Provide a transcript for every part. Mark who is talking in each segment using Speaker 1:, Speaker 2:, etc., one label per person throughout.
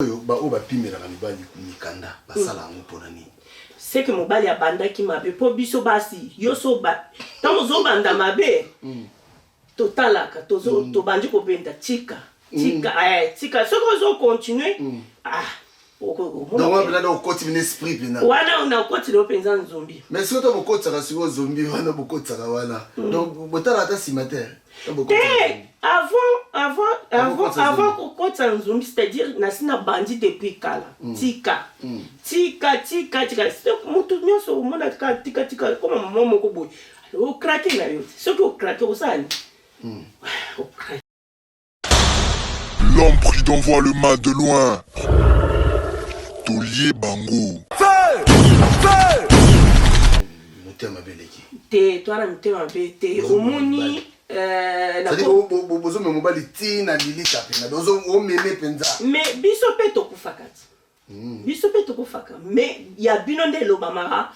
Speaker 1: Oyo ba oyo bapimelaka mibali mikanda basala yango pona nini?
Speaker 2: Ce que mobali abandaki mabe po biso basi yo so ba tango ozo banda mabe totalaka tozo tobandi kobenda tika tika eh tika soki ozo continuer ah oko
Speaker 1: omona Donc wana pena donc okoti pena esprit pena.
Speaker 2: Wana na okoti leo penza nzombi.
Speaker 1: Mais soki to bokotisaka sikoyo zombi wana bokotisaka wana donc botala ata sima te.
Speaker 2: Te avant avant avant avant kokotisa nzumbi c'est-à-dire nasi na bandi depuis kala mm. tika mm. tika tika tika mutu nyonso omona tika tika tika koma mama moko boye okrake na yo soki okrake osala nini mm. okrake
Speaker 3: L'homme prudent voit le mal de loin. Tolie bango.
Speaker 1: Feu! Feu! Motema mabe eleki.
Speaker 2: Te, toi na motema mabe te. Omoni
Speaker 1: euh, bozomema mobali ti na lilita mpenza omeme mpenza
Speaker 2: mais biso mpe tokufaka ti mm. biso mpe tokufaka mais ya bino nde elobamaka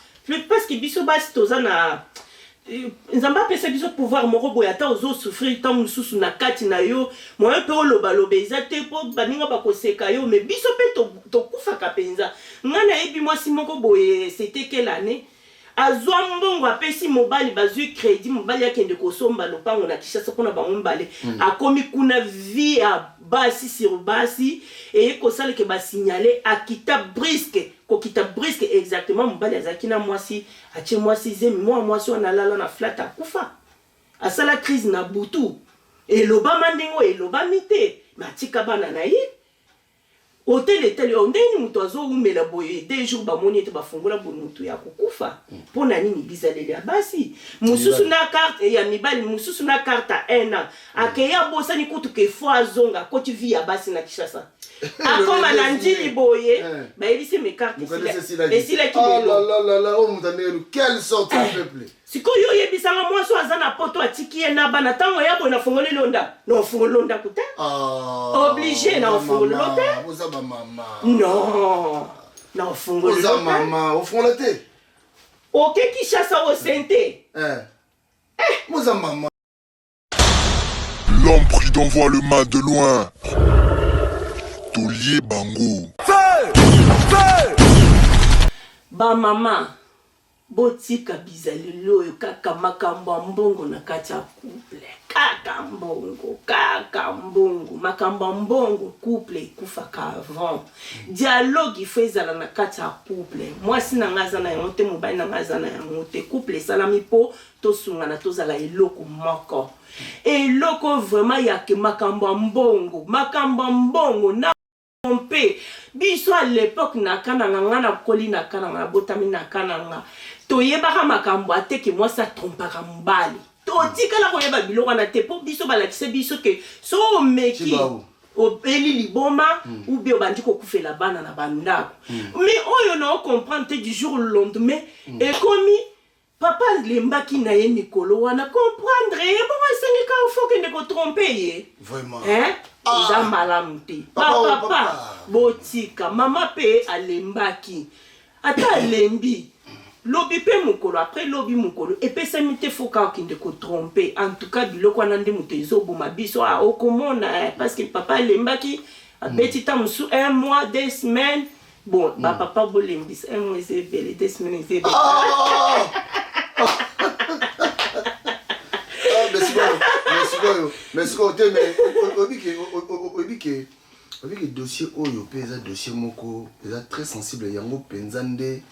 Speaker 2: parce que biso basi toza na eh, nzambe apesa biso pouvoir moko boye ata ozo souffrir ntango mosusu na kati na yo moyen mpe olobaloba eza te mpo baninga bakoseka yo mais biso mpe tokufaka mpenza ngai nayebi mwasi moko boye c'était quelle année Azua mbongo apesi mobali bazui credit mobali akende kosomba lopango na Kinshasa pona bango mibale akomi kuna vie ya basi sur basi eye kosala ke ba signale akita brusque kokita brusque exactement mobali azalaki na mwasi atie mwasi zemi mua mwasi wana alala na flat akufa asala crise na butu elobama ndenge oyo elobami te mais atika bana na ye Hotel etali oh ndenge nini mutu azo wumela boye deux jours bamoni ete bafongola boye mutu ya kokufa pona nini bizaleli ya basi mususu na carte ya mibali mususu na carte ya un an akeyi abosani kutu ke faut azonga akoti vie ya basi na Kinshasa akoma na ndjili boye bayebisi ye mais carte esilaki lelo Sikoyo yo oyebisa nga mwasi oyo aza na poto atiki ye na bana tango ya boye na fongoli lo ndaku na ofungoli lo ndaku te
Speaker 1: ah,
Speaker 2: oblige na ofungoli lo te
Speaker 1: oza ba mama
Speaker 2: non na ofungoli
Speaker 1: oza mama ofungola te
Speaker 2: oke Kinshasa osente
Speaker 1: eh. Eh. Oza mama
Speaker 3: L'homme prudent voit le mal de loin. Tolie bango.
Speaker 4: Feu! Feu!
Speaker 2: Ba mama botika bizaleli oyo kaka makambo ya mbongo na kati ya couple kaka mbongo kaka mbongo makambo ya mbongo couple ekufaka avant dialogue il faut ezala na kati ya couple mwasi na ngai aza na yango te mobali na ngai aza na yango te couple esalami mpo Tosungana tozala eloko moko. Eloko vraiment ya ke makambo ya mbongo, makambo ya mbongo na pompe. Biso à l'epoque na kananga nga na koli na kananga na botami na kananga. Toyebaka makambo ya te ke mwasi a trompaka mobali. Totikala koyeba biloko wana te po biso balakisa biso ke soki omeki obeli liboma mm. ou bien obandi kokufela bana na bandako. Mm. Mais oyo na o comprendre te du jour au lendemain mm. ekomi Papa alembaki na ye mikolo wana comprendre ye bongo esengi kaka faut okende ko tromper ye
Speaker 1: Vraiment.
Speaker 2: hein eza ah. malamu te ba
Speaker 1: Papa, oh,
Speaker 2: papa
Speaker 1: papa.
Speaker 2: botika mama pe alembaki ata alembi lobi pe mokolo après lobi mokolo epesami te faut kaka okende ko tromper en tout cas biloko wana nde moto ezoboma biso ah okomona eh, parce que papa alembaki abeti ta mosusu un mois deux semaines Bon, ba papa bolembisa un mois eza ebele, deux semaines eza ebele.
Speaker 1: Ah! Ah, mais sikoyo, mais sikoyo, mais sikoyo te mais oyebi ke oyebi ke oyebi ke dossier oyo mpe eza dossier moko eza très sensible yango mpenza nde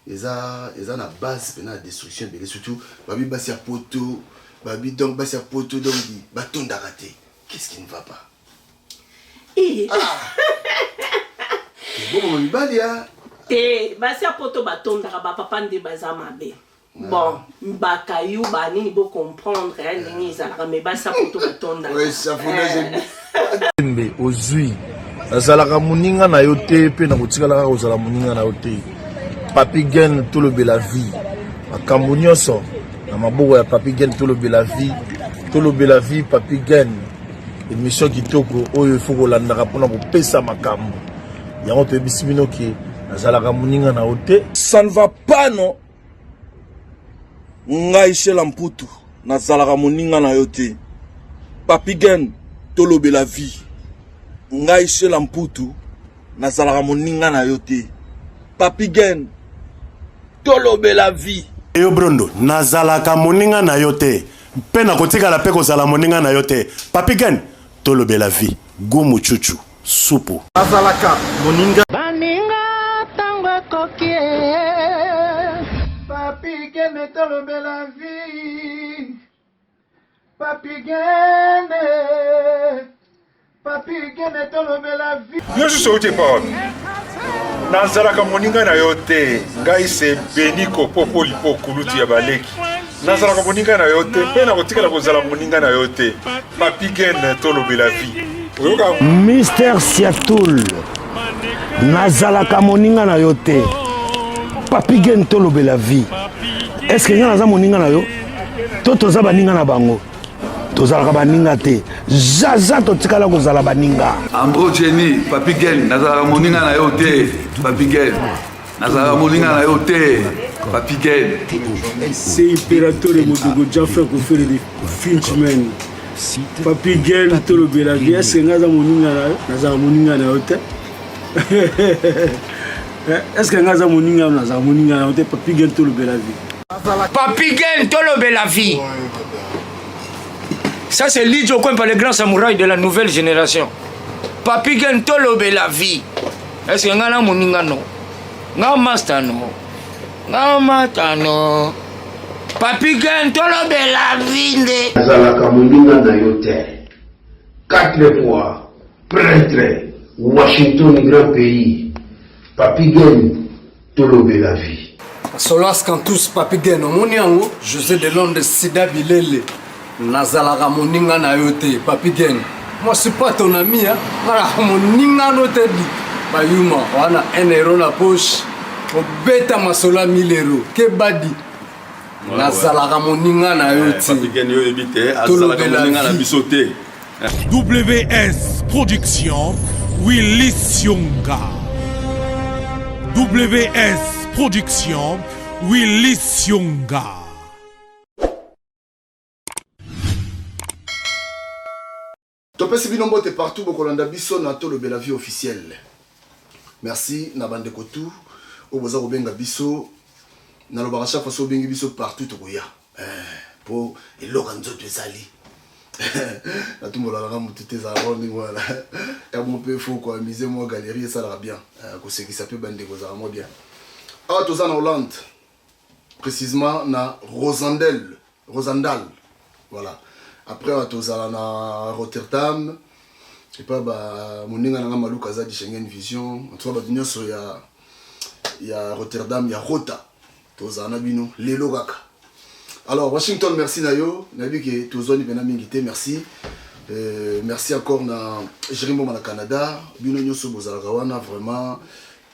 Speaker 1: eza eza na base mpenza ya destruction ebele surtout babi basi ya poto babi donc basi ya poto donc batondaka te qu'est-ce qui ne va pas
Speaker 2: Ah.
Speaker 1: Boboma mibali ya
Speaker 2: te basi ya poto batondaka bapapa nde baza mabe bon bakayu banini bo comprendre ndenge ezalaka me basi ya poto batondaka
Speaker 5: mbe ozwi nazalaka moninga na yo te mpe nakotikala kaka kozala moninga na yo te papi gen tolobela vie makambo nyonso na maboko ya papi gen tolobela vie tolobela vie papi gen Emission kitoko oyo il faut kolandaka pona kopesa makambo. Yango toyebisi bino ke nazalaka moninga na yo te.
Speaker 4: Ça ne va pas non. Ngai Shela Mputu nazalaka moninga na yo te. Papi Gen tolobela vie. Ngai Shela Mputu. Nazalaka moninga na yo te. Papy Gen, tolobela vie.
Speaker 6: Yo Brondo, nazalaka moninga na yo te mpe nakotikala mpe kozala moninga na yo te. Papy Gen, tolobela vie. Gout muchuchu, supu.
Speaker 7: Nazalaka moninga.
Speaker 8: Baninga tango ekoki eh.
Speaker 7: Papy Gene tolobela vie. Papy Gene. Papy Gene tolobela vie.
Speaker 9: Yo susu outi epa wapi? Nazalaka moninga na yo te. Ngai se Beniko Popo Lipo kulutu ya baleki. Nazalaka moninga na yo te mpe nakotikala kozala moninga na yo te. Papy Gene tolobela vie. Oyoka
Speaker 10: Mister Siatul, nazalaka moninga na yo te. Papy Gene tolobela vie. Est-ce que nga naza moninga na yo? To toza baninga na bango? Tozalaka baninga te. Zaza totikala kozala baninga.
Speaker 11: Andro Jenny, Papy Gene, nazalaka moninga na yo te. Papy Gene, nazalaka moninga na yo te. Papy Gene.
Speaker 12: C'est Imperatore Modogo Jaffa Kofere de Finchman. Papy Gene tolobela vie, est-ce que nga aza moninga na yo? Nazalaka moninga na yo te. Est-ce que nga aza moninga na yo? Nazalaka moninga na yo te. Papy Gene tolobela vie.
Speaker 13: Papy Gene tolobela vie. Ça c'est Lidjo Kwempa, le grand samouraï de la nouvelle génération. Papy Gene tolobela vie. Est-ce que nga na moninga no? Nga master no? Nga mata no? Papy Gene tolobela vie nde.
Speaker 14: Nazalaka moninga na yo te. 4 fois prêtre Washington grand pays. Papy Gene tolobela vie.
Speaker 15: Solas Cantus Papy Gene omoni yango José de Londres Sida Bilele nazalaka moninga na yo te Papy Gene moi suis pas ton ami hein nazalaka moninga no te di bayuma wana 1 euro na poche obeta masolo ya 1000 euro kebadi nazalaka moninga na yo te
Speaker 16: Papy Gene yo oyebi te azalaka
Speaker 15: Tolobela
Speaker 16: moninga na
Speaker 15: vie.
Speaker 16: biso te.
Speaker 17: WS Production, Willy Sionga. WS Production, Willy Sionga.
Speaker 1: Topesi bino mbote partout bokolanda biso na Tolobela Vie officielle. Merci na bandeko tout oyo boza kobenga biso. Nalobaka chaque fois soki obengi biso partout tokoya. Po eloko ya nzoto ezali. Natumbolaka nga mutu te, ezalaka kaka ndenge wana. Ya mo pe faut ko amuser mwa galerie esalaka bien. Kosekisa pe bandeko ezalaka mwa bien. Awa toza na Hollande, précisément na Rosendal, Rosendal. Voilà. Après awa tozala na Rotterdam. Et pas ba moninga na nga Maluka aza di Schengen Vision. En tout cas bato nyonso ya Rotterdam, ya Rota. Tozala na bino lelo kaka. Alors Washington, merci na yo. Nayebi ke tozwani pena mingi te, merci. Merci encore na Jérémy Mboma na Canada. Bino nyonso bozalaka wana vraiment.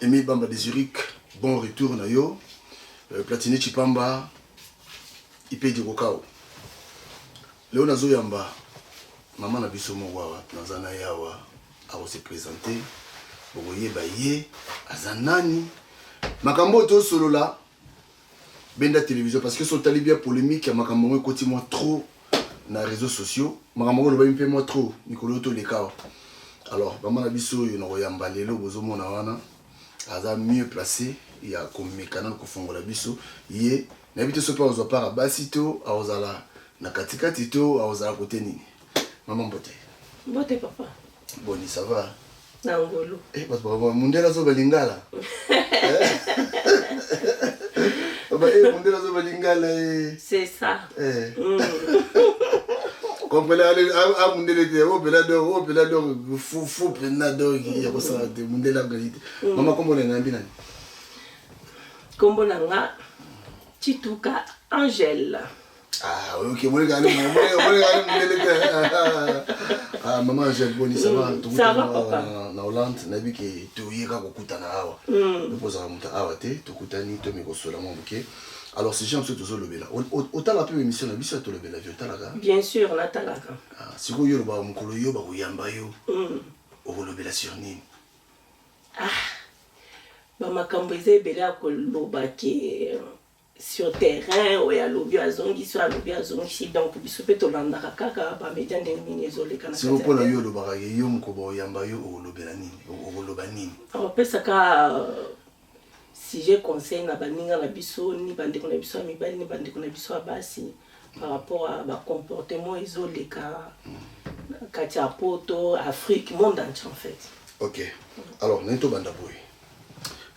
Speaker 1: Aimé Bamba de Zurich, bon retour na yo. Platini Chipamba, Ipe Dikokao. Leo nazoyamba mama na biso moko awa, naza na ye awa, ako se présenter, bokoyeba ye aza nani. Makambo oyo tosolola benda télévision parce que so tali bien polémique ya makambo yango ekoti mwa trop na réseaux sociaux, makambo yango elobami mpe mwa trop mikolo oyo toleka awa. Alors mama na biso oyo nakoyamba lelo bozomona wana aza mieux placé ya komeka nanu kofongola biso ye. Nayebi te soki akozwa part ya basi to akozala na katikati to akozala kote nini. Mama mbote.
Speaker 2: Mbote papa.
Speaker 1: Boni ça va?
Speaker 2: Na ngolu.
Speaker 1: Bato bakoma mundele azoba lingala. Ba mundele azoba lingala eh.
Speaker 2: C'est ça.
Speaker 1: Comprenez, allez, a mundele te, o pela donc, o pela donc, fou, fou, pena donc, ya kosala te, mundele angali te. Mama, kombo na ngai nani?
Speaker 2: Kombo na nga Tshituka Angèle.
Speaker 1: Ah, ok, moni kali, moni, moni kali mundele te. Ah, maman Angèle, boni, ça va?
Speaker 2: Ça va, papa.
Speaker 1: Na Hollande, nayebi ke toyeka kokutana awa. Topozaka moto awa te, tokutani, tomikosola mwa moke. Alors, sujet mosusu tozolobela. Otala mpe émission na biso ya Tolobela Vie, otalaka?
Speaker 2: Bien sûr, natalaka.
Speaker 1: Ah, sikoyo yo olobaka mokolo yo bakoyamba yo. Okolobela sur nini?
Speaker 2: Ah, ba makambo eza ebele ya koloba ke Sur terrain oyo alobi azongisi, oyo alobi azongisi. Donc biso mpe tolandaka kaka bamédia ndenge nini ezoleka na
Speaker 1: Siko
Speaker 2: kati ya
Speaker 1: mpona
Speaker 2: terrain.
Speaker 1: Yo olobaka ye, yo moko baoyamba yo, okolobela nini? Okoloba nini?
Speaker 2: Opesaka sujet conseil na baninga na biso, ni bandeko na biso ya mibali, ni bandeko na biso ya basi, par rapport à bacomportement ezoleka na kati ya Poto, Afrique, monde entier en fait.
Speaker 1: Ok, alors ndenge tobanda boye,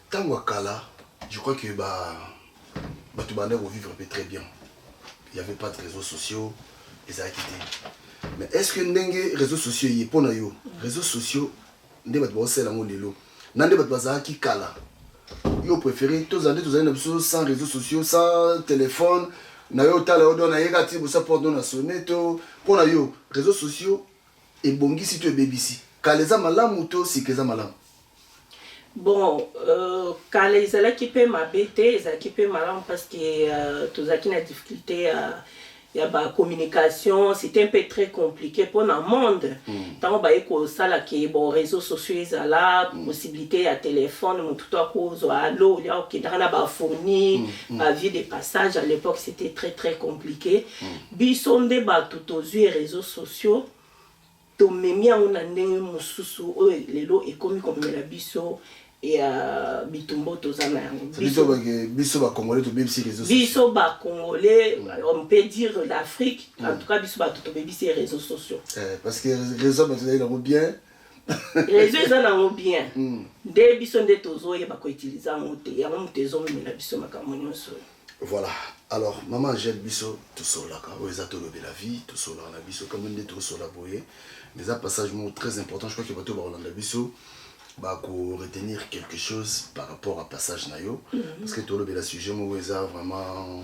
Speaker 1: ntango ya kala, je crois que ba bato bandaki kovivre mpe très bien, il y avait pas de réseaux sociaux, ezalaki te. Mais est ce que ndenge réseaux sociaux ye, mpo na yo, réseaux sociaux nde bato baosala yango lelo na nde bato bazalaki kala, yo préféré tozala nde tozali na biso sans réseaux sociaux, sans téléphone na yo, otala yo do nayeka ti bosa porte do na sonne, to mpo na yo réseaux sociaux ebongisi to ebebisi? Kala eza malamu to sika eza malamu?
Speaker 2: Bon, kala ezalaki mpe mabe te, ezalaki mpe malamu, parce que tozalaki na difficulté ya bacommunication, c'était un peu très compliqué mpona monde. Ntango baye kosala ke bon, réseaux sociaux ezala, possibilité ya téléphone, motu to akozwa alo, olia okendaka na bafourni, bavie de passage. À l'époque, c'était très très compliqué. Biso nde bato tozwi réseaux sociaux, tomemi yango na ndenge mosusu oyo lelo ekomi komemela biso ya bitumba oyo toza na yango.
Speaker 1: Biso biso bacongolais tobebisi réseaux sociaux.
Speaker 2: Biso bacongolais, on peut dire l'Afrique en tout cas, biso bato tobebisi réseaux sociaux.
Speaker 1: Eh, parce que réseau bato ezali nango bien.
Speaker 2: Réseau eza nango bien, nde biso nde tozoyeba koutiliser yango te, yango moto ezomemela biso makambo nyonso oyo.
Speaker 1: Voilà, alors mama Angèle, biso tosololaka oyo eza Tolobela Vie, tosololaka na biso comme nde tosola boye, mais eza passage moko très important. Je crois que bato bakolanda biso bakoretenir quelque chose par rapport à passage na yo, parce que tolobela sujet moko eza vraiment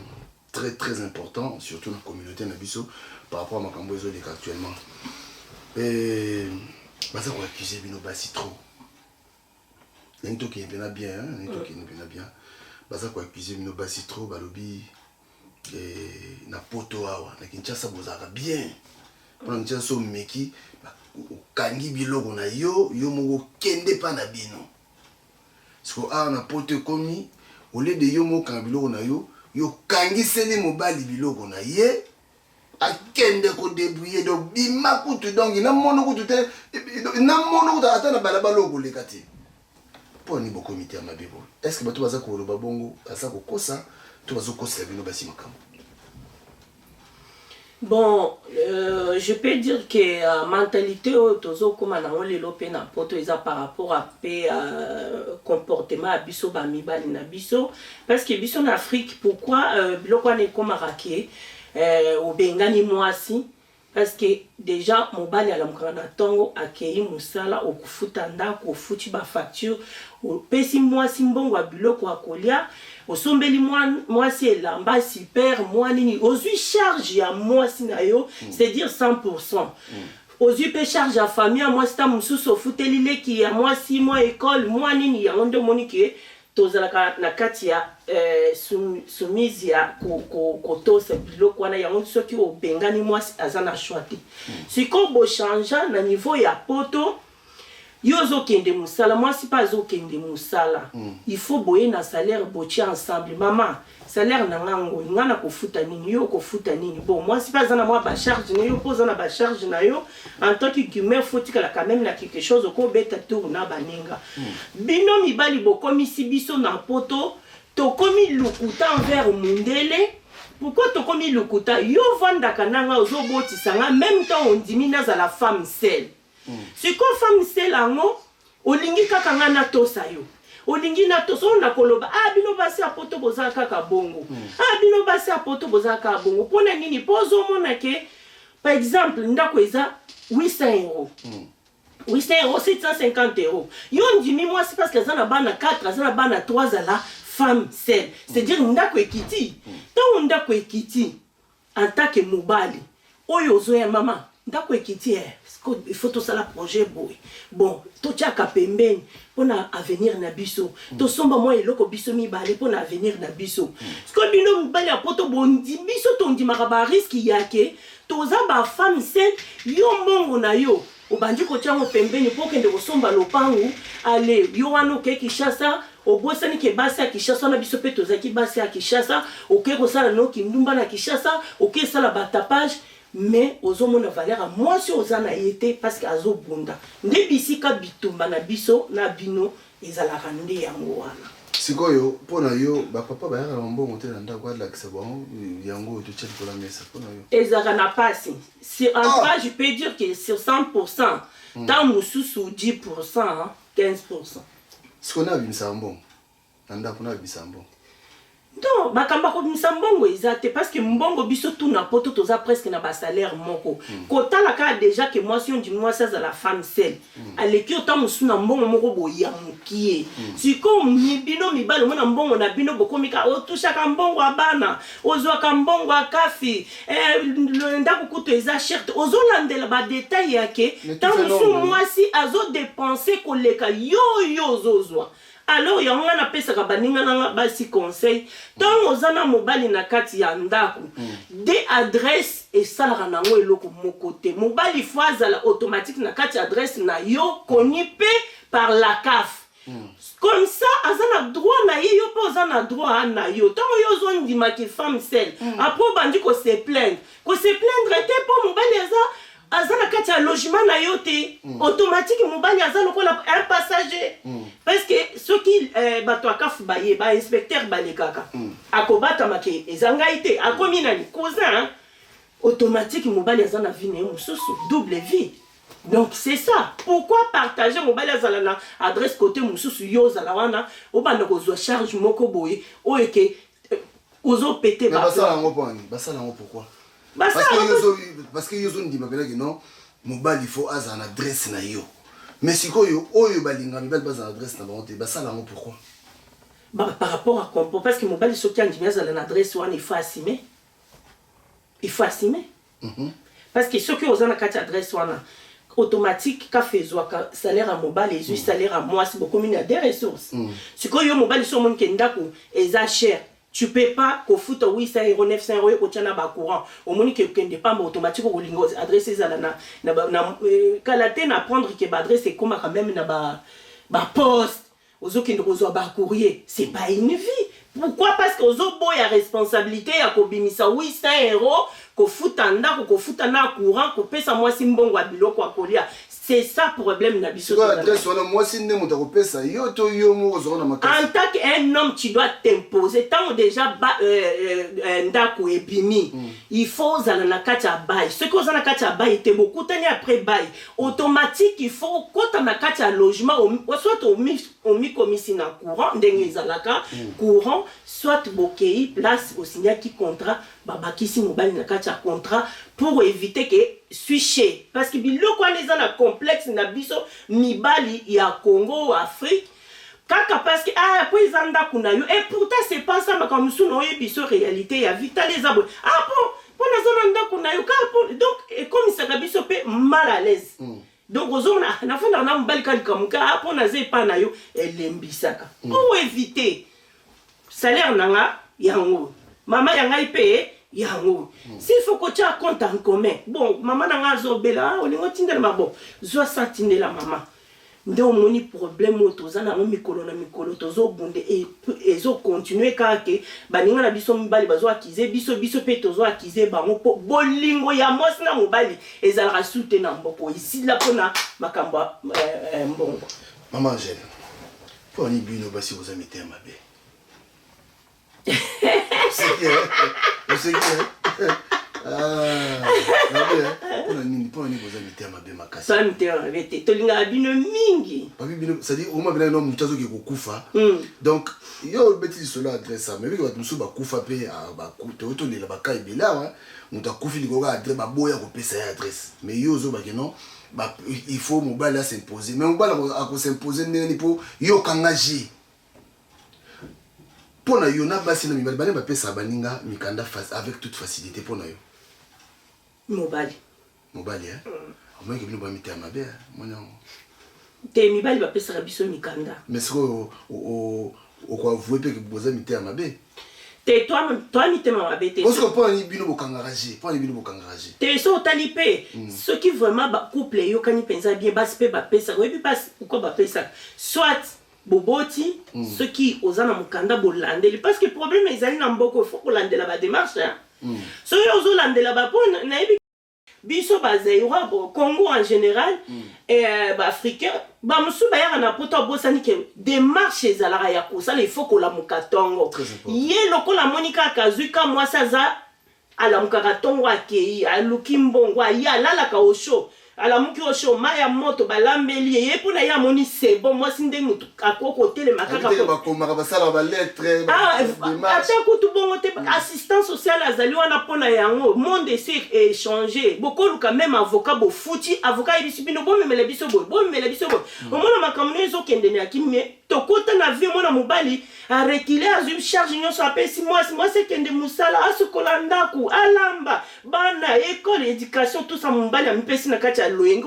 Speaker 1: très très important, surtout na communauté na biso, par rapport à makambo ezoleka actuellement. Et baza koaccuse bino basi trop. Ndenge tokende mpena bien, hein, ndenge tokende mpena bien, baza koaccuse bino basi trop. Balobi na Poto awa, na Kinshasa bozalaka bien, mpona Kinshasa so omeki okangi biloko na yo, yo moko okende mpa na bino. Siko awa na Poto ekomi au lieu de yo moko okanga biloko na yo, yo okangiseli mobali biloko na ye, akende kodébrouiller. Donc bima kutu, donc namono kutu te, namono kutu ata na balabala oyo koleka te. Mpo ani bokomi te ya mabe boye? Est ce que bato baza koloba bongo baza kokosa to bazokosela bino basi makambo?
Speaker 2: Bon, je peux dire que mentalité oyo tozokóma nango lelo mpe na Poto eza par rapport à mpe comportement ya biso bamibali na biso, parce que biso na Afrique, pourquoi biloko wana ekómaka ke obengani mwasi? Parce que déjà mobali alamukaka na ntongo, akei mosala, okofuta ndako, ofuti bafacture, opesi mwasi mbongo ya biloko ya kolia, osombeli mwasi elamba super, mwa nini, ozwi charge ya mwasi na yo, c'est-à-dire 100. Ozwi mpe charge ya famille ya mwasi, ta mosusu ofuteli leki ya mwasi mwa école, mwa nini. Yango nde omoni ke tozalaka na kati ya soumise ya kotosa biloko wana. Yango soki obengani mwasi, aza na choix te. Sikoyo bochange na niveau ya Poto, yo ozokende mosala, mwasi mpe azokende mosala. Il faut boye na salaire, botie ensemble: mama, salaire na nga ngoi, nga na kofuta nini, yo okofuta nini? Bon, mwasi mpe aza na mwa bacharge na yo, mpo oza na bacharge na yo en tant que humain, faut tikala quand même na quelque chose okobeta tour na baninga. Bino mibali bokomisi biso na Poto tokomi lokuta envers mundele. Pourquoi tokomi lokuta? Yo vandaka na nga, ozobotisa nga, même temps ondimi nazala femme seule. Sikoyo femme seule yango, olingi kaka nga natosa yo, olingi natosa oyo nakoloba: ah, bino basi ya Poto boza kaka bongo, ah, bino basi ya Poto boza kaka bongo. Mpona nini? Mpo ozomona ke par exemple ndako eza 800 euros, 800 euros, 750 euros, yo ndimi mwasi parce que aza na bana 4, aza na bana 3, azala femme seule, c'est-à-dire ndako ekiti. Ntango ndako ekiti, en tant que mobali oyo ozoya: mama, ndako ekiti, il faut tosala projet boye. Bon, totiaka pembeni mpona avenir na biso, tosomba mwa eloko biso mibale mpona avenir na biso. Sikoyo bino mibali ya Poto bondi biso tondimaka barisque yake toza bafemme seule. Yo mbongo na yo. Obandi kotia yango pembeni mpo okende kosomba lopangu. Ale yo wana okei Kinshasa, obosani ke basi ya Kinshasa wana, biso mpe tozalaki basi ya Kinshasa. Okei kosala no kindumba na Kinshasa, okei sala batapage, mais ozomona valeur ya mwasi oyo oza na ye te, parce que azobunda. Nde bisika bitumba na biso na bino ezalaka nde yango wana.
Speaker 1: Sikoyo mpo na yo, bapapa bayaka na mbongo te na ndako, alakisa bango yango oyo totya likolo ya mesa mpo na yo?
Speaker 2: Ezalaka na pasi. Sur, en tout cas, je peux dire que sur 100%, ntango mosusu 10%, 15%.
Speaker 1: Sikoyo na abimisaka mbongo na ndako, na abimisaka mbongo?
Speaker 2: Non, makambo ya kobimisa mbongo eza te, parce que mbongo biso tuna poto toza presque na basalaire moko. Kotala kaka déjà ke mwasi oyo ndimi mwasi azala femme seule, aleki yo ta mosusu na mbongo moko boye ya mokie. Sikoyo bino mibali, omona mbongo na bino bokomi kaka otushaka mbongo ya bana, ozwaka mbongo ya kafi, ndako kutu eza cher te, ozolandela badetail ya ke
Speaker 1: Mais
Speaker 2: ntango
Speaker 1: tout fait
Speaker 2: mosusu
Speaker 1: normal.
Speaker 2: mwasi azodepense koleka yo oyo ozozwa. Alors yango ngai napesaka baninga na nga basi conseil: ntango oza na mobali na kati ya ndako, de adresse esalaka nango eloko moko te. Mobali faut azala automatique na kati ya adresse na yo, koni mpe par la CAF. Comme ça aza na droit na ye, yo mpe oza na droit na yo. Ntango yo ozondimaki femme seule, après obandi kose plaindre, kose plaindre te mpo mobali aza na kati ya logement na yo te. Automatique mobali aza lokola un passager, parce que soki bato ya CAF baye, bainspecteur balekaka, akobatama ke eza ngai te, akomi nani, cousin, hein? Automatique mobali aza na vie na ye mosusu, double vie. Donc c'est ça pourquoi partager. Mobali azala na adresse côté mosusu, yo ozala wana, obanda kozwa charge moko boye oyo ke ozopete.
Speaker 1: Mais basala yango mpo nani? Basala yango pourquoi?
Speaker 2: Basala
Speaker 1: Parce que
Speaker 2: yango
Speaker 1: parce que yo ozondima mpenaki non, mobali faut azala na adresse na yo. Mais sikoyo oyo balinga mibali bazala na adresse na bango te, basala yango pourquoi?
Speaker 2: Par rapport à compo, parce que mobali soki andimi azala na adresse wana, il faut assumer, il faut assumer. Parce que soki oza na kati ya adresse wana, automatique CAF ezwaka salaire ya mobali, ezwi salaire ya mwasi, bokomi na des ressources. Sikoyo yo mobali, so omoni ke ndako eza cher, tu peux pas kofuta 800 euro, 900 euro, yo kotia na bacourant, omoni ke okende pamba. Automatique okolinga adresse ezala na kala te na prendre ke baadresse ekomaka même na baposte, ozokende kozwa bacourrier. C'est pas une vie. Pourquoi? Parce que ozoboya responsabilité ya kobimisa 800 euro, kofuta ndako, kofuta na courant, kopesa mwasi mbongo ya biloko ya kolia. C'est ça problème na biso.
Speaker 1: Sikoyo
Speaker 2: tozala.
Speaker 1: Adresse wana, mwasi nde moto akopesa yo to yo moko ozwaka na makasi?
Speaker 2: En tant qu'un homme, tu dois t'imposer. Ntango déjà ndako ebimi, il faut ozala na kati ya bail. Soki oza na kati ya bail te, bokutani après bail, automatique il faut okota na kati ya logement, soit omikomisi na courant ndenge ezalaka courant, soit bokei place osignaki contrat, babakisi mobali na kati ya contrat pour éviter ke switche. Parce que biloko wana eza na complexe na biso mibali ya Congo, Afrique kaka, parce que ah, po eza ndako na yo. Et pourtant c'est pas ça. Makambo mosusu na oyebi biso réalité ya vie, tala, eza boye, ah, po naza na ndako na yo kaka po. Donc ekomisaka biso mpe mal à l'aise. Donc ozomona, ah, nafandaka na mobali ka likambo ka, ah, mpo naza epa na yo, elembisaka. Pour éviter, salaire na nga yango, mama ya ngai mpe yango, s'il faut kotia compte en commun, bon, mama na nga azobela, ah, olingi otindela ma, bon, zwa sa, tindela mama. Nde omoni problème oyo toza nango mikolo na mikolo, tozobunde, ezocontinue kaka ke baninga na biso mibali bazoakize biso, biso mpe tozoakize bango, mpo bolingo ya mwasi na mobali ezalaka su te na mboko, esila mpona makambo ya mbongo.
Speaker 1: Mama Angele, mpo ani bino basi boza mitema mabe? Oseki, eh? Oseki, eh? Ah, mabe, eh? Mpona nini, mpona nini boza mitema mabe makasi?
Speaker 2: Toza mitema mabe te, tolingaka bino mingi.
Speaker 1: Papi, bino, c'est-à-dire oma bina no moto azoki kokufa. Donc yo obeti lisolo ya adresse ama, ebiki bato mosusu bakufa mpe, ah, toyo tolela baka ebele awa, moto akufi likolo kaka adresse, baboya kopesa ye adresse. Mais yo ozobake non, il faut mobali asimpose. Mais mobali akosimpose ndenge nini mpo yo okanga g mpo na yo? Na basi na mibali, bane bapesaka baninga mikanda avec toute facilité, mpo na yo?
Speaker 2: Mobali.
Speaker 1: Mobali, eh? Omoniki bino bamitema mabe, eh? Moni yango.
Speaker 2: Te, mibali bapesaka biso mikanda.
Speaker 1: Mais sikoyo okoavoue mpe ke boza mitema mabe?
Speaker 2: Te, toa mitema mabe te.
Speaker 1: Bosiko mpo nani bino bokangaka je? Mpo nani bino bokangaka je?
Speaker 2: Te, so otali mpe soki vraiment bacouple eyokani mpenza bien, basi mpe bapesaka. Oyebi basi pourquoi bapesaka? Soit boboti, soki oza na mokanda, bolandeli, parce que problème ezali na mboka, il faut kolandela badémarche, hein. Soki ozolandela ba, mpo nayebi biso bazaïrois, bon, Congo en général, baafricain bamosusu bayaka na Poto, abosani ke démarche ezalaka ya kosala, il faut kolamuka ntongo. Ye lokola amoni kaka azwi ka mwasi, aza alamukaka ntongo, akei, aluki mbongo, aye, alalaka osho, alamuki osho, mai ya moto balambeli ye, ye mpo na ye amoni c'est bon, mwasi nde motu akoki kotelema kaka.
Speaker 1: Te, bakomaka, basalaka balettre.
Speaker 2: Ah, ata kutu bongo te, assistance sociale azali wana mpo na yango. Monde esi échange, bokoluka même avocat, bofuti avocat, ayebisi bino bomemela biso boye, bomemela biso boye. Omona makambo no ezokende na yaki, mais tokota na vie, omona mobali arekile, azwi charge nyonso, apesi mwasi, mwasi ekende mosala, asukola ndako, alamba, bana école, éducation, tout ça. Mobali amipesi na kati ya loyenge.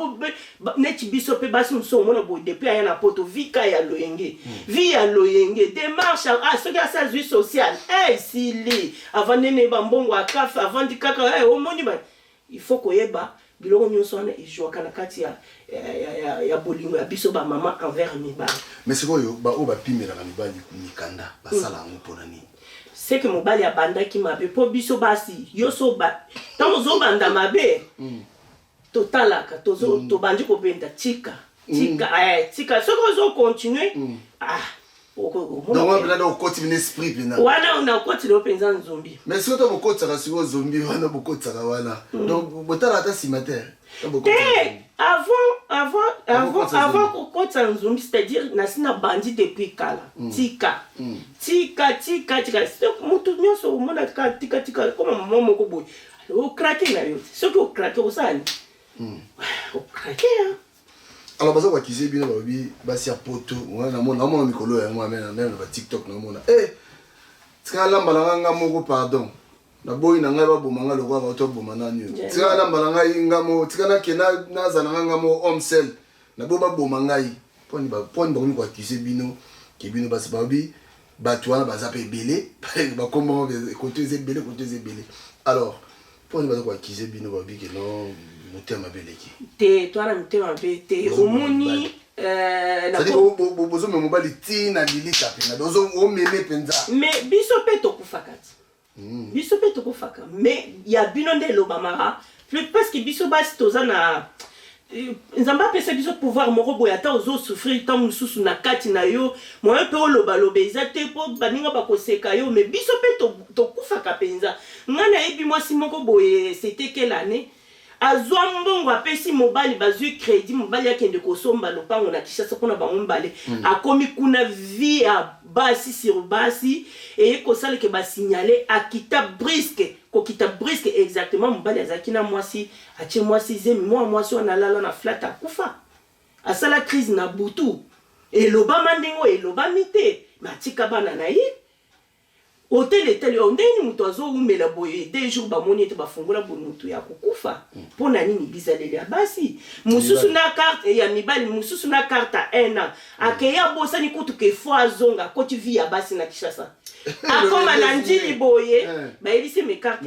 Speaker 2: Neti biso mpe basi mosusu, omona boye, depuis aya na Poto, vie ka ya loyenge, vie ya loyenge, démarche, ah, soki asi azwi social, esili, avandi ne bambongo akafe, avandi kaka, omoni ba il faut koyeba biloko nyonso wana ezwaka na kati ya bolingo ya biso bamama envers mibali.
Speaker 1: Mais sikoyo baoyo bapimelaka mibali mikanda, basala yango mpona nini?
Speaker 2: C'est que mobali abandaki mabe, mpo biso basi yo so ntango ozobanda mabe, totalaka, tobandi kobenda, tika, tika, tika. Soki ozocontinue, ah.
Speaker 1: Donc wana mpena okoti bino esprit mpena.
Speaker 2: Wana nakotila yo mpenza nzombi.
Speaker 1: Mais soki to bokotisaka sikoyo zombi wana, bokotisaka wana, donc botala ata nsima te?
Speaker 2: Te, avant kokotisa nzombi, c'est-à-dire nasi na bandi depuis kala, tika, tika, tika, tika. Motu nyonso omona kaka tika, tika, koma mama moko boye, ocraquer na yo te. Soki ocraquer, osala nini? Ocraquer.
Speaker 1: Alors baza koaccuser bino, balobi basi ya Poto wana, namona mikolo yango même na baTikTok, namona e tika nalamba na ngai nga moko, pardon, naboyi na ngai baboma ngai lokola bato baboma nani oyo, tika nalamba na ngai nga moko, tika nake naza na ngai nga moko, homme seul, naboyi baboma ngai. Mponi bakomi koaccuser bino ke bino basi, balobi bato wana baza mpe ebele, bakoma koto eza ebele, koto eza ebele. Alors mponi baza koaccuser bino, balobi ke non, motema mabe eleki?
Speaker 2: Te, towana mitema mabe te. Omoni.
Speaker 1: Bozomema mobali ntina lilita mpena, omeme mpenza.
Speaker 2: Mais biso mpe tokufaka ti, biso mpe tokufaka, mais ya bino nde elobamaka plus, parce que biso basi toza na Nzambe apesa biso pouvoir moko boye, ata ozosouffrir ntango mosusu na kati na yo, moyen mpe olobaloba eza te mpo baninga bakoseka yo. Mais biso mpe tokufaka mpenza. Ngai nayebi mwasi moko boye, c'était quelle année, azwa mbongo, apesi mobali, bazwi crédit, mobali akende kosomba lopango na Kinshasa mpona bango mibale. Akomi kuna, vie ya basi sur basi eye kosaleke, basignale, akita brusque, kokita brusque exactement. Mobali azalaki na mwasi, atie mwasi zemi, mwa mwasi wana alala na flat, akufa, asala crise na butu. Elobama ndenge oyo elobami te, me atika bana na ye. Hotel etali oyo ndenge nini moto azowumela boye, 2 jours bamoni ete bafungola boye, motu ya kokufa. Mpo na nini? Bizaleli ya basi mosusu na carte ya mibali mosusu na carte ya 1 an, akei, abosani kutu ke fo azonga, akoti vie ya basi na Kinshasa, akoma na Ndjili boye, bayebisi me carte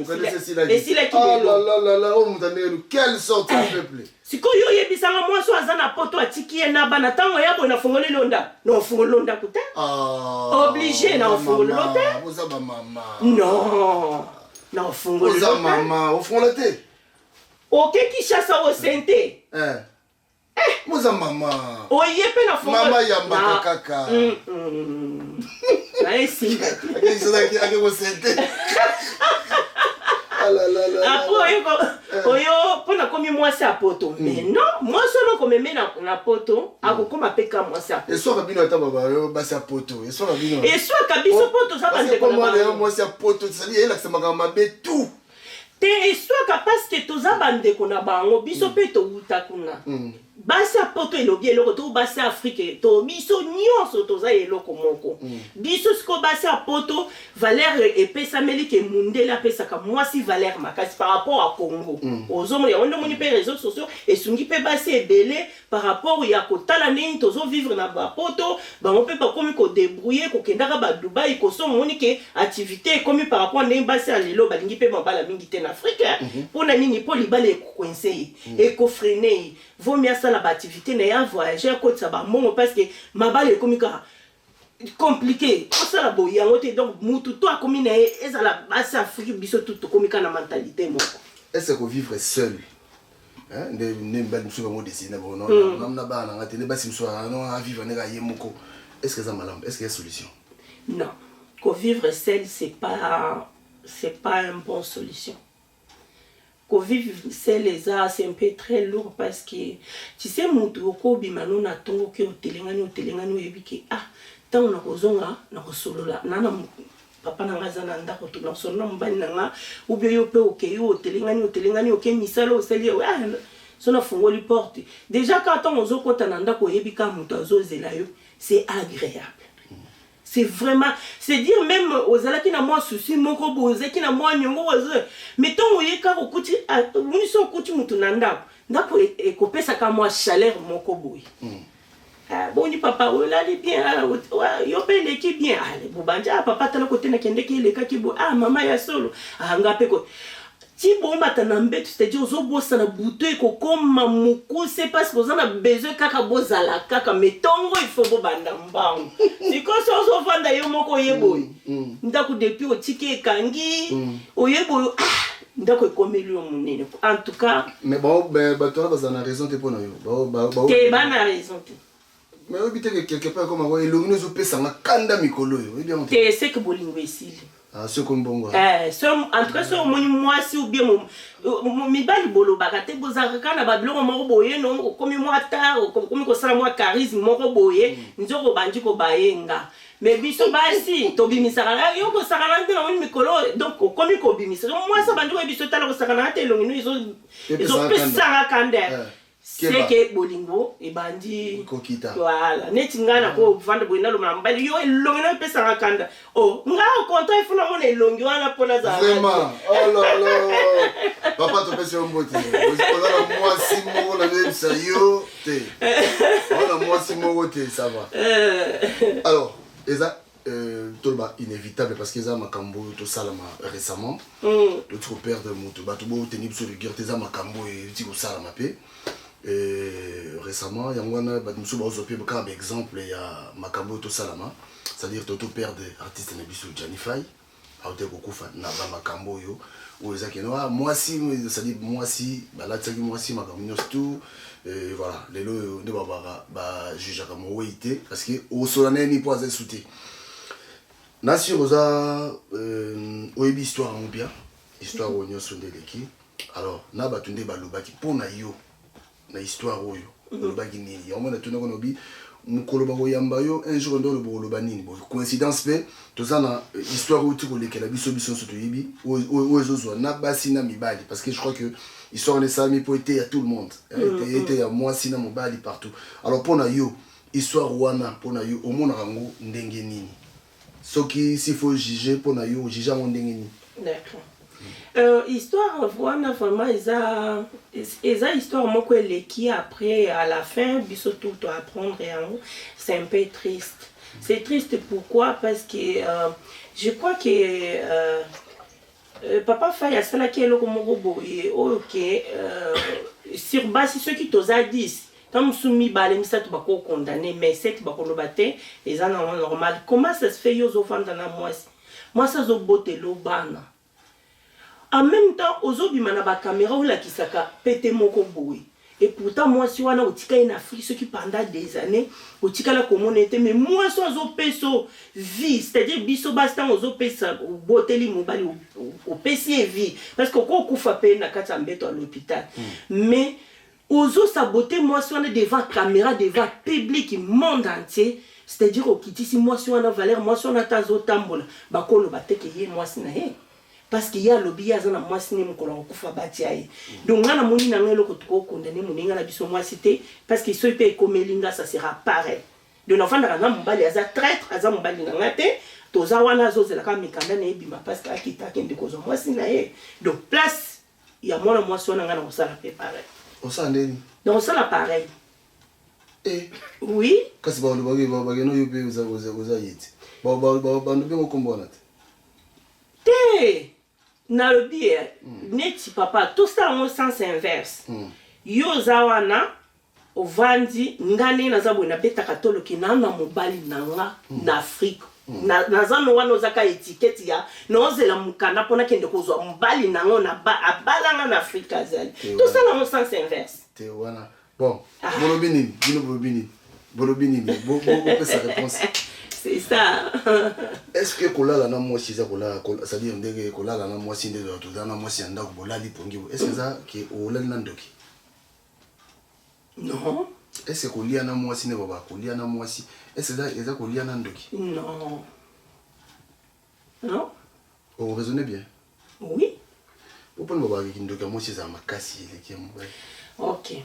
Speaker 2: esilaki
Speaker 1: lelo. Quelle sorte de peuple!
Speaker 2: Sikoyo oyebisanga, mwasi oyo aza na Poto, atiki ye na bana, ntango ya boye, nafongoli lo ndako, na ofungoli lo ndako te, obligé na ofungoli lo te.
Speaker 1: Oza bamama.
Speaker 2: Non, na ofungoli.
Speaker 1: Oza mama, ofungola te.
Speaker 2: Oke Kinshasa, osente.
Speaker 1: Moza mama.
Speaker 2: Oye mpe na.
Speaker 1: Mama yambaka kaka.
Speaker 2: Na esimba.
Speaker 1: Ake kosente.
Speaker 2: Après oyo mpo nakomi mwasi ya Poto, mais non, mwasi wana okomeme na Poto, akokoma mpe ka mwasi ya Poto.
Speaker 1: Eswaka bino ata babayo basi ya Poto, eswaka bino.
Speaker 2: Eswaka biso mpo toza bandeko na bango.
Speaker 1: Mwasi ya Poto, c'est-à-dire eyelakisa makambo mabe tout.
Speaker 2: Te, eswaka parce que toza bandeko na bango, biso mpe towuta kuna. Basi ya poto elobi eloko to basi ya Afrique to biso nyonso toza eloko moko. Biso sikoyo basi ya poto valeur epesameli ke mundele apesaka mwasi valeur makasi par rapport à Congo. Ozomona yango nde omoni pe reseaux sociaux esungi pe basi ebele par rapport ya kotala ndenge tozo vivre na ba poto, bango pe bakomi ko debrouiller kokendaka ba Dubaï kosomba, omoni ke activite ekomi par rapport ndenge basi ya lelo balingi pe mabala mingi te na Afrique. Pona nini? Po libala eko coincer ye. Eko freiner ye. Vaut mieux asala ba activites na ye, a voyager, akotisa ba mbongo parce que mabala ekomi kaka complique. Osala boye yango te donc mutu tout akomi na ye ezala basi Afrique biso tout tokomi kaka na mentalite moko.
Speaker 1: Est ce que ko vivre seul hein nde nde mibali mosusu bango decide na bango non mm. na bana na nga te nde basi mosusu ah, non a vivre ndenge ye moko est ce que eza malamu est ce que ya solution?
Speaker 2: Non, ko vivre seul c'est pas un bon solution. Ko vivre seul eza c'est un peu très lourd parce que tu sais mutu okobima no na tongo ke otelengani otelengani oyebi ke ah tango nakozonga nakosolola na na papa na nga aza na ndako to nakosolola na mobali na nga ou bien yo pe okeyi otelengani otelengani oke misala osali ah so nafungoli porte déjà kaka ntango ozokota na ndako oyebi kaka moto azozela yo, c'est agréable. C'est vraiment, c'est dire même ozalaki na mwa souci moko boye, ozalaki na mwa niongo ozo mais ntango oye kaka okuti omoni so okuti motu na ndako, ndako ekopesaka mwa chaleur moko boye. Ah, boni papa olali bien ah, yo mpe eleki bien ah, bobandi ah, papa tala kote nakendeki elekaki boye ah, mama ya solo ah, nga mpe ko ti bomata na mbeto, c'est-à-dire ozobosana butu ekokoma mokuse parce que oza na besoin kaka bozala kaka mais ntongo il faut bobanda mbangu. Sikoyo so ozovanda yo moko oye boye ndako depuis otiki ekangi oye boye ah, ndako ekomeli yo monene en tout cas.
Speaker 1: Mais bato wana bazala na raison te mpo na yo.
Speaker 2: Te, bana raison te.
Speaker 1: Mais oyebi te ke quelque part ekoma ko elongi no ezopesanga kanda mikolo oyo, oyebi yango te?
Speaker 2: Te, seke bolingo esili.
Speaker 1: Ah, soki mbongo.
Speaker 2: Eh, so en tout cas so omoni mwasi ou bien mibali bolobaka te, bozalaka kaka na babiloko moko boye no okomi mwa tard, okomi kosala mwa charisme moko boye, nzoko obandi kobayenga. Mais biso basi tobimisaka yo kosakana te namoni mikolo, donc okomi kobimisa mwasi abandi koyebi biso tala kosakana te elongi no ezopesanga kanda. Seke bolingo ebandi
Speaker 1: kokita.
Speaker 2: Voilà, neti ngai nakovanda boye naloba na mobali yo elongi na epesanga kanda o ngai au contraire ifo namona elongi wana mpo nazala.
Speaker 1: Vraiment, oh là là, papa topesi yo mbote, oza na mwasi moko nazoyebisa yo te, oza na mwasi moko te, ça va. Alors eza toloba inévitable parce que eza makambo oyo tosalama récemment. Toti koperdre moto, bato boteni biso rigueur te, eza makambo oyo euti kosalama mpe récemment. Yango wana bato mosusu bazozwa mpe kaka baexemple ya makambo oyo tosalama, c'est-à-dire to toperdre artiste na biso Gianni Fay auti kokufa na bamakambo oyo eza keno ah, mwasi, c'est-à-dire mwasi balatisaki mwasi makambo nyonso tout. Et voilà, lelo oyo nde babaka bajugeaka mowei te parce que osola na ye ni mpo aza esu te na sur oza oyebi histoire yango bien, histoire oyo nyonso nde eleki. Alors na bato nde balobaki mpo na yo na histoire oyo, olobaki nini? Yango mona tunako nobi mokolo bakoyamba yo un jour nde oloba oloba nini. Bon, coïncidence mpe toza na histoire oyo ti kolekela biso, biso nyonso toyebi oyo ezozwa na basi na mibali parce que je crois que histoire wana esalami mpo ete ya tout le monde, ete ya mwasi na mobali partout. Alors mpo na yo histoire wana, mpo na yo omonaka yango ndenge nini? Soki s'il faut juger, mpo na yo ojuge yango ndenge nini?
Speaker 2: D'accord. Histoire wana vraiment eza histoire moko eleki. Après, à la fin, biso tout to apprendre yango, c'est un peu triste. C'est triste pourquoi? Parce que je crois que papa Fay asalaki eloko moko boye oyo ke sur basi soki toza 10, ntango mosusu mibale misato bakokondamner, mais 7 bakoloba te eza nango normal. Comment ça se fait yo ozovanda na mwasi, mwasi azobotela bana, en même temps ozobima na bacaméra olakisaka pete moko boye? Et pourtant mwasi wana otika ye na Afrique soki pendant des années, otikala komona ye te, mais mwasi oyo azopesa vie, c'est-à-dire biso basi ntango ozopesa, oboteli mobali, opesi ye vie parce que okokufa mpe na kati ya mbeto ya l'hôpital, mais ozosabote mwasi wana devant caméra, devant public, monde entier. C'est-à-dire okitisi mwasi wana valeur. Mwasi wana ata azotambola, bakoloba te ke ye mwasi na ye. Parce que ye alobi ye aza na mwasi ne mokolo akokufa batia ye. Donc nga namoni na nga eloko toko condamner moninga na biso mwasi te parce que soki pe ekomeli nga ça sera pareil. Donc nafandaka na mobali aza traitre, aza mobali na nga te, toza wana azozela kaka mikanda na ye ebima parce que akita akende kozwa mwasi na ye. Donc place ya mwana mwasi wana nga nakosala pe pareil.
Speaker 1: Osala ndeni?
Speaker 2: Nakosala pareil.
Speaker 1: Eh.
Speaker 2: Oui.
Speaker 1: Kasi balobaki bakeno yo pe oza oza ye te. Bando bengo kombo wana te.
Speaker 2: Te! Nalobi eh, neti papa tosala yango sens inverse. Yo oza wana ovandi nga ndenge naza boye nabetaka tolo ke naa na mobali na nga na Afrique. Na, naza no wana oza ka etiquette ya naozela mokanda mpo nakende kozwa mobali na nga na ba, abala nga na Afrique azali.
Speaker 1: Te wana.
Speaker 2: Tosala yango sens inverse.
Speaker 1: Te wana. Bon, bolobi nini? Bino bolobi nini? Bolobi nini? Bo bo bopesa réponse.
Speaker 2: C'est ça.
Speaker 1: Est-ce que kolala na mwasi eza kolala c'est à dire ndenge kolala na mwasi nde toza na mwasi ya ndako bolali pongi est-ce que eza ke olali na ndoki?
Speaker 2: Non.
Speaker 1: Est-ce que kolia na mwasi nde baba kolia na mwasi est-ce que eza eza kolia na ndoki?
Speaker 2: Non. Non.
Speaker 1: O raisonner bien?
Speaker 2: Oui.
Speaker 1: Opona babaka kindoki ya mwasi ezala makasi eleki ya mobali.
Speaker 2: Ok.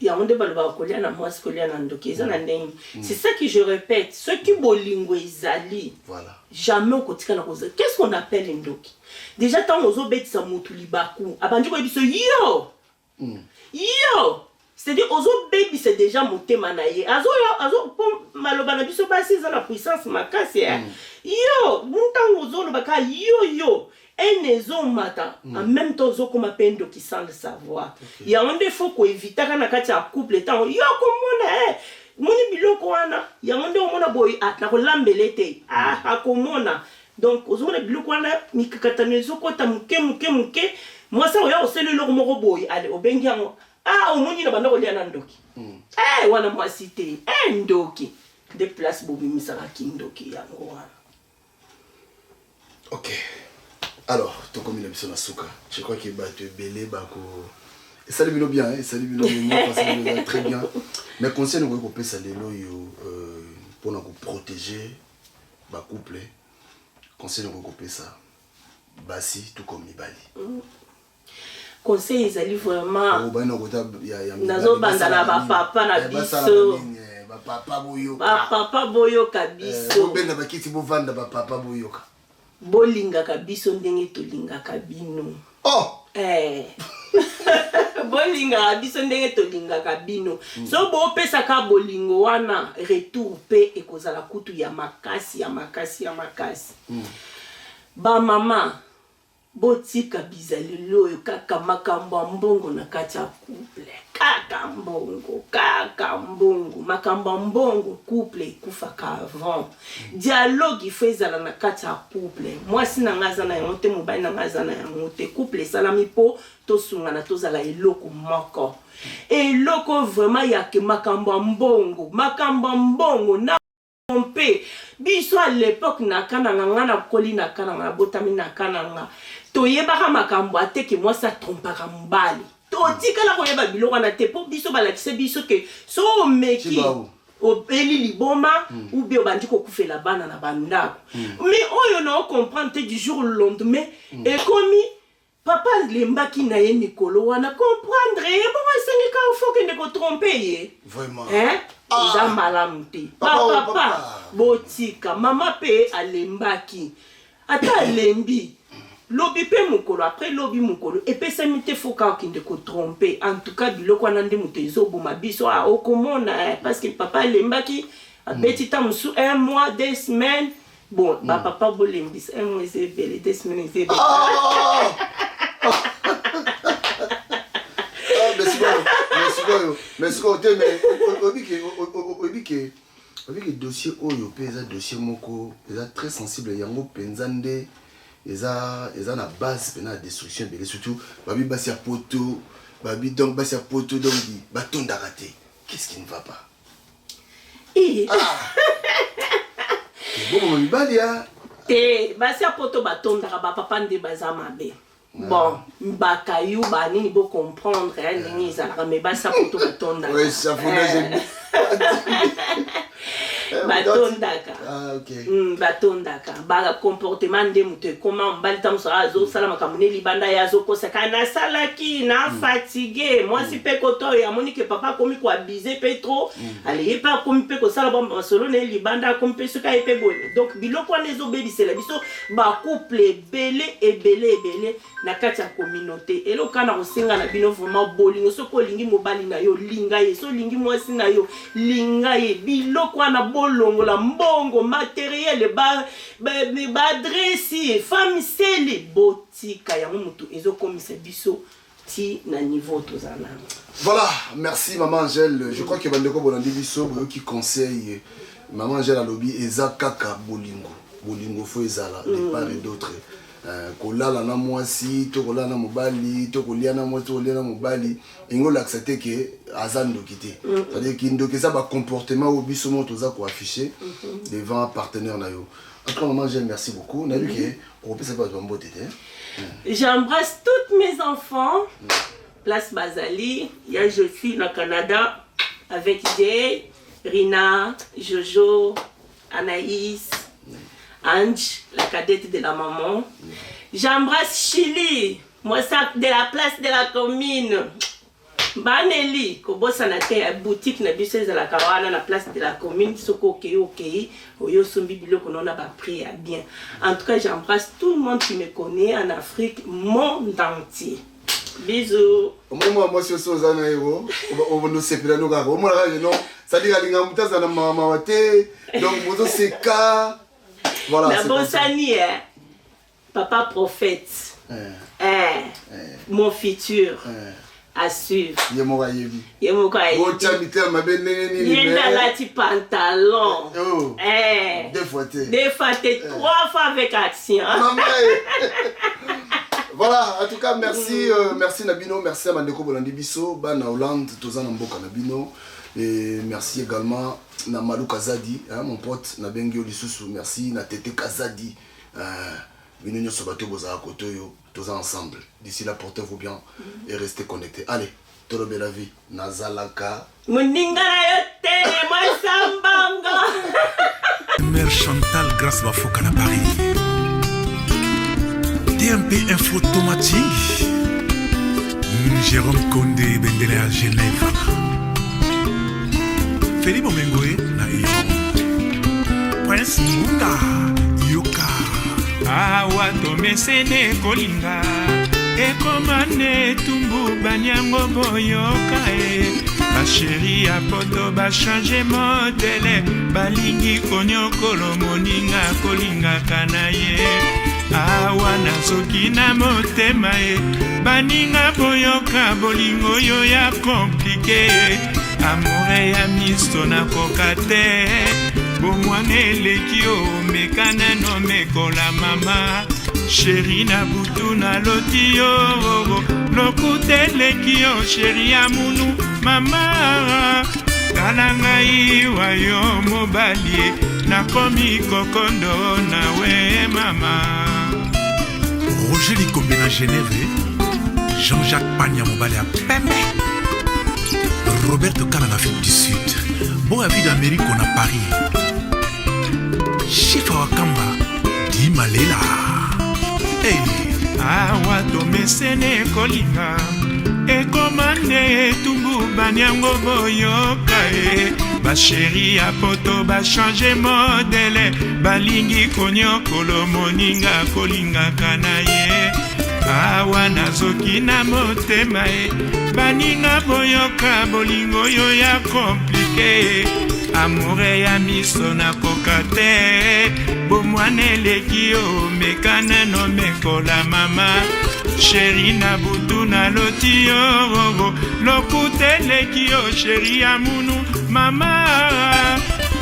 Speaker 2: Yango nde balobaka kolia na mwasi kolia na ndoki eza na ndenge. C'est ça que je répète, soki bolingo ezali.
Speaker 1: Voilà.
Speaker 2: Jamais okotikala koza. Qu'est-ce qu'on appelle ndoki? Déjà ntango ozobetisa mutu libaku, abandi koyebisa yo Yo! C'est à dire ozo bebisa dejà motema na ye. Azo azo po maloba na biso basi eza na puissance makasi eh. Yo, ntango ozo loba ka yo yo haine ezo mata en même temps ozo koma pe ndoki sans le savoir. Yango nde faut ko evitaka na kati ya couple ntango yo komona eh moni biloko wana yango nde omona boye ah nakolambela ye te ah akomona Donc ozomona biloko wana mikakatano ezokota moke moke moke, mwasi akoya kosala eloko moko boye ale obengi yango ah omoni na banda kolia na ndoki mm. Eh, wana mwasi te eh, ndoki nde place bobimisaka kindoki yango wana.
Speaker 1: Ok, alors tokomi na biso na suka. Je crois que bato ebele bako esali bino bien, esali bino bien, très bien. Mais conseil nakoki kopesa lelo oyo mpona koprotéger ba couple, conseil okoki kopesa basi tout comme mibali?
Speaker 2: Conseil ezali vraiment
Speaker 1: nazobanda
Speaker 2: na bapapa na biso,
Speaker 1: bapapa boyoka,
Speaker 2: bapapa boyoka biso,
Speaker 1: bobenda bakiti bovanda, bapapa boyoka,
Speaker 2: bolingaka biso ndenge tolingaka bino.
Speaker 1: Oh!
Speaker 2: Eh. Bolingaka biso ndenge tolingaka bino. So bopesaka bolingo wana retour pe ekozala kutu ya makasi ya makasi ya makasi. Ba mama botika bizaleli oyo kaka makambo ya mbongo na kati ya couple, kaka mbongo, kaka mbongo, makambo ya mbongo couple ekufaka avant. Dialogue il faut ezala na kati ya couple. Mwasi na nga aza na yango te, mobali na nga aza na yango te. Couple esalami po tosungana, tozala eloko moko. Eloko vraiment ya ke makambo ya mbongo, makambo ya mbongo na mpe biso à l'époque na Kananga, nga nakoli na Kananga, nabotami na Kananga, toyebaka makambo ateke mwasi atrompaka mobali. Totikala koyeba biloko wana te po biso balakisa biso ke so omeki obeli liboma ou bien obandi kokufela bana na bandako. Mais oyo na comprendre te, du jour au lendemain ekomi papa alembaki na ye mikolo wana, comprendre ye bongo esengi ka fo kende kotrompe ye.
Speaker 1: Vraiment.
Speaker 2: Hein? Eza malamu te. Papa, botika mama pe alembaki. Ata alembi lobi pe mokolo après lobi mokolo epesami te fo kaka okende kotrompe. En tout cas biloko wana nde moto ezoboma biso. Ah, okomona eh, parce que papa alembaki abeti ta mosusu un mois deux semaines. Bon, ba papa bolembisa un mois eza ebele, deux semaines eza ebele.
Speaker 1: Mais sikoyo te, mais oyebi ke oyebi ke dossier oyo mpe eza dossier moko eza très sensible. Yango mpenza nde eza eza na base mpena ya destruction ebele, surtout babi basi ya poto, babi donc basi ya poto donc batondaka te. Qu'est-ce qui ne va pas? Boboma mibali ya
Speaker 2: te, basi ya poto batondaka, bapapa nde baza mabe. Bon, bakayu banini bo comprendre ndenge ezalaka, mais basi ya poto batondaka. Batondaka.
Speaker 1: Ah, okay.
Speaker 2: Batondaka bacomportement nde moto ekoma mobali ntango mosusu azosala makambo ne libanda, ye azokosaka nasalaki na fatigue. Mwasi mpe koto oyo amoni ke papa akomi koabuser mpe trop, aleye mpe akomi mpe kosala ba masolo na ye libanda, akomi mpe soki aye mpe boye. Donc biloko wana ezobebisela biso bacouple ebele ebele ebele na kati ya communauté. Eloko kaka na kosenga na bino vraiment, bolingo. Soki olingi mobali na yo, linga ye. So olingi mwasi na yo, linga ye. Biloko wana bolongola, mbongo, matériel, baadresse, femme seli, botika yango. Motu ezokomisa biso ti na niveau toza nango.
Speaker 1: Voilà, merci maman Angèle. Je crois que bandeko bolandi biso, boyoki conseil maman Angèle alobi. Eza kaka bolingo, bolingo fo ezala de part et d'autre. Kolala na mwasi to kolala na mobali, to kolia na mwasi to kolia na mobali, elingi olakisa te ke aza ndoki te. C'est-à-dire kindoki eza bacomportement oyo biso moko toza koaffiche devant partenaire na yo. En tout cas, maman Angèle, merci beaucoup. Nayebi ke okopesa mpe bato bambote te.
Speaker 2: J'embrasse toutes mes enfants. Place Bazali. Il y a je suis au Canada avec Jay, Rina, Jojo, Anaïs, Ange, la cadette de la maman. J'embrasse Chili, moi ça de la place de la commune. Baneli kobosana te ya boutique na biso ezalaka wana na place de la commune. Soki okei, okei oyo osombi biloko no na baprix ya bien. En tout cas, j'embrasse tout le monde qui me connaît en Afrique, monde entier. Bisous.
Speaker 1: Omoni mwa mwasi oso oza na ye, obondosepela no kaka, omona kaka non, c'est-à-dire alinga moto aza na mawa te, donc bozoseka,
Speaker 2: voilà, c'est comme ça. Nabosani eh? Papa prophète, eh, mon futur à suivre.
Speaker 1: Ye moko ayebi.
Speaker 2: Ye moko ayebi.
Speaker 1: Botya mitema mabe ndenge nini.
Speaker 2: Ye nde alati pantalon.
Speaker 1: Oh.
Speaker 2: Eh.
Speaker 1: Deux fois te.
Speaker 2: Deux fois te, trois fois avec action.
Speaker 1: Maman, eh. Voilà, en tout cas, merci, merci na bino, merci à bandeko bolandi biso, bana Hollande, toza na mboka na bino. Et merci également na Malou Kazadi, hein, mon pote, na bengi yo lisusu, merci na Tete Kazadi. Bino nyonso bato bozala kote oyo, toza ensemble. D'ici là, portez-vous bien et restez connectés. Allez, tolobela vie, nazalaka
Speaker 2: moninga na yo te, mwasa mbongo.
Speaker 17: Mère Chantal Grâce Bafoka na Paris. TMP Info Tomati. Jérôme Condé Bendele à Genève. Félix Bomengoe na Iran. Prince Munga Yoka.
Speaker 16: Awa tomesene kolinga, ekoma nde etumbu. Baniango boyoka e, bachéri ya poto bachange modèle, balingi konyokolo moninga kolingaka na ye. Awa nazoki na motema e, baninga boyoka bolingo oyo ya compliqué. Amour ya miso nakoka te, bomwana eleki omeka nano mekola. Mama chéri, na butu naloti yo, lokuta eleki yo. Chéri ya munu, mama, tala ngai wa yo mobali, nakomi kokondo nawe mama.
Speaker 17: Roger Likombe na Genève. Jean-Jacques Panya mobali ya pembe. Roberto Kala na Afrique du Sud. Boya vie d'Amérique na Paris. Chifa Wakamba. Di Malela. Hey.
Speaker 16: Awa tomesene kolinga, ekoma nde etumbu. Baniango boyoka e, bachéri ya poto bachange modèle, balingi konyokolo moninga kolingaka na ye. Awa nazoki na motema e, baninga boyoka bolingo oyo ya compliqué. Amour ya miso nakoka te, bomwana eleki yo meka nano mekola. Mama chéri, na butu naloti yo, lokuta eleki yo. Chéri ya munu, mama,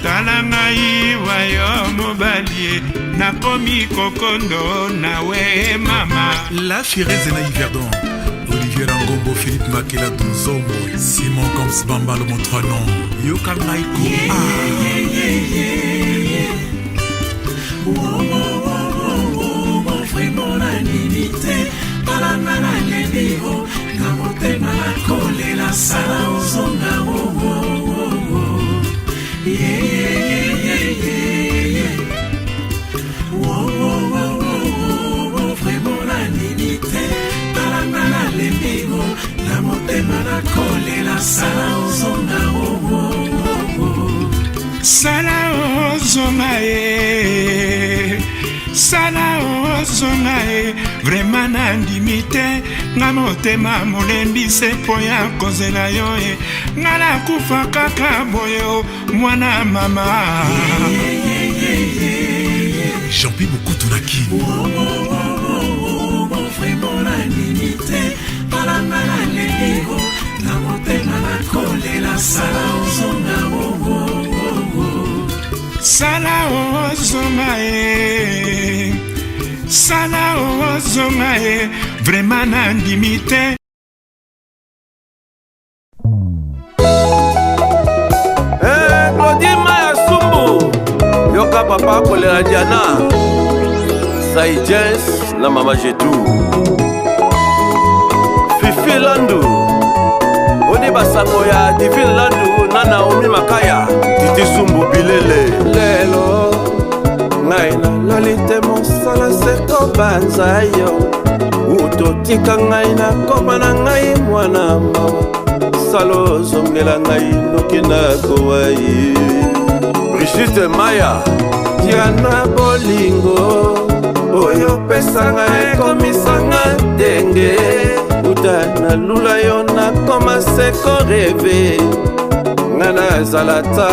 Speaker 16: tala ngai wa yo mobali, nakomi kokondo nawe mama.
Speaker 17: La Firenze na Yverdon. Olivier Rangombo, Philippe Makela Dunzombo, Simon Coms Bambalo, mon trois noms. Yoka Ngaiko. Ah.
Speaker 18: Vraiment nandimi te, talanga naleli o na motema, nakolela, sala ozonga.
Speaker 16: e sala ozonga e vraimen nandimi te nga motema molembi se mpo ya kozela yo e nga nakufa kaka boye o mwana mama.
Speaker 17: Jean-Pi Bokutu na Kin.
Speaker 18: Vraiment nandimi te, talanga naleli o na motema nakolela, sala ozonga o.
Speaker 16: Sala ozonga e, sala ozonga e, vraimen nandimi te.
Speaker 19: Eh, Claudine Maya Sumbu, yoka papa kolela Diana Saijens na mama Jetu Fifi Landu oni basango ya Divine Landu na Naomi Makaya Titi Sumbu Bilele. Lelo ngai nalali te, mosala se kobanza yo, utotika ngai nakoma na ngai mwana mawa, salo ozongela ngai noki nakowa ye. Brigitte Maya Diana, bolingo oyo opesanga ekomisanga ndenge uta nalula yo, nakoma se korêver, nga nazala ta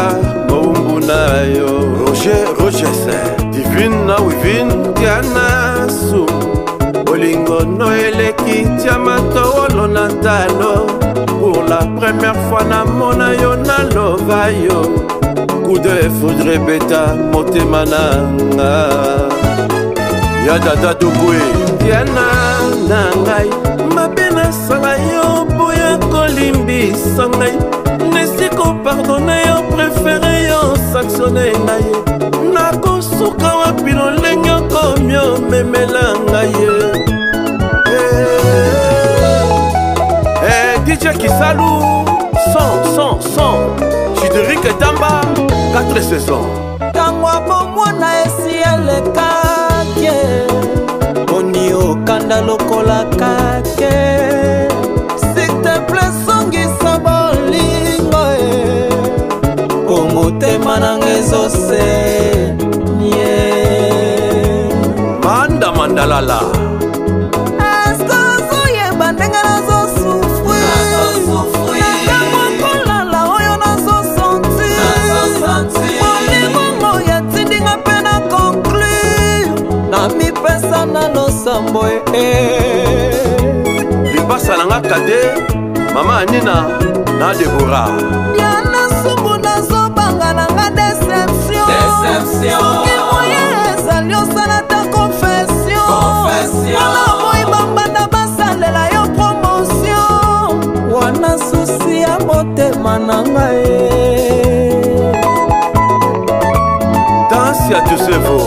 Speaker 19: mowumbu na yo. Roger Rogers Divine na Wivine Diana Su, bolingo no eleki diamant wolo na talo. Pour la première fois namona yo, nalova yo, coup de foudre ebeta motema na nga. Ya dada Dogwe Diana na ngai, mabe nasala yo boya kolimbisa ngai, nesi kopardonner yo, préféré yo sanctionner ngai, nakosuka wapi lolenge okomi omemela ngai ye. Eh, DJ Kisalu, 100, 100, 100. Chideric Tamba, 4 saisons.
Speaker 20: Ntango ya bomwana esi elekaki, boni okanda lokola kake? S'il te plaît, songisa bolingo e, po motema nanga ezosenye.
Speaker 19: Manda Mandalala.
Speaker 20: Eske ozoyeba ndenge nazosouffrir na ntango kolala oyo nazosentir? Bolingo yatindinga mpe na conclure na mipesa na losambo e.
Speaker 19: Lipasa nanga kade, Mama Anina na Debora.
Speaker 20: Diana Sumbu, nazobanga nanga déception. Soki moye ezali, osala ta confession. Wana boyi bambanda basalela yo promotion, wana souci ya motema na ngai.
Speaker 19: Tansia Tusevo,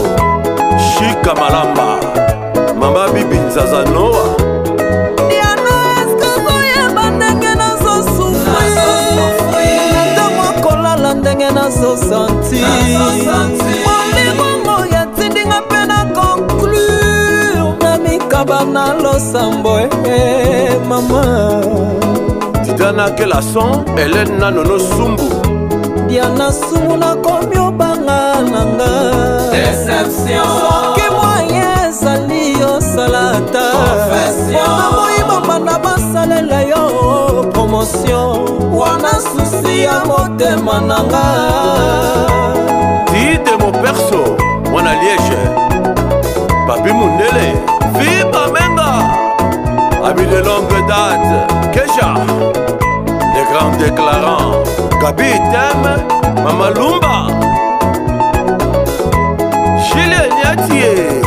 Speaker 19: Shika Malamba, Mama Bibi Nzaza Noa.
Speaker 20: Diana, eske ozoyeba ndenge nazosouffrir na ntango kolala, ndenge nazosentir? Bolingo yatindinga mpe na conclure na mikaba na losambo e mama.
Speaker 19: Didana Kelason, Hélène na Nono Sumbu.
Speaker 20: Diana Sumu, nakomi obanga nanga. Soki moyen ezali, osala ata mpona moyibamba basalela yo promotion, wana souci ya motema na nga.
Speaker 19: Tite Moperso, Mwana Liège. Papi Mundele, Fiba Menga. Ami de longue date, Kesha. Les grands déclarants, Gabi Tem, Mama Lumba. Julien Niatier.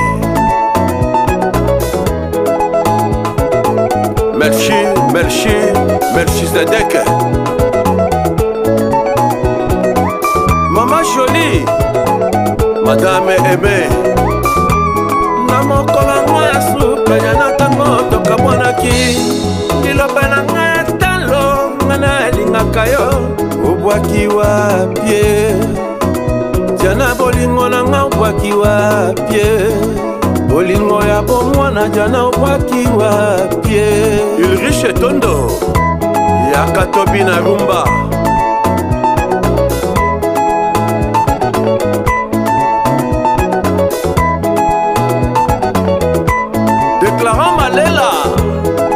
Speaker 19: Merci, merci, merci Zedek. Mama Jolie, Madame Aimée. Na mokolo yango ya suka ya na ntango tokamwanaki, liloba na ngai ya talo, nga nalingaka yo, obwaki wapie? Diana, bolingo na nga obwaki wapie? Bolingo ya bomwana, Diana, obwaki wapie? Ulrich Tondo, yaka tobi na rumba. Lela.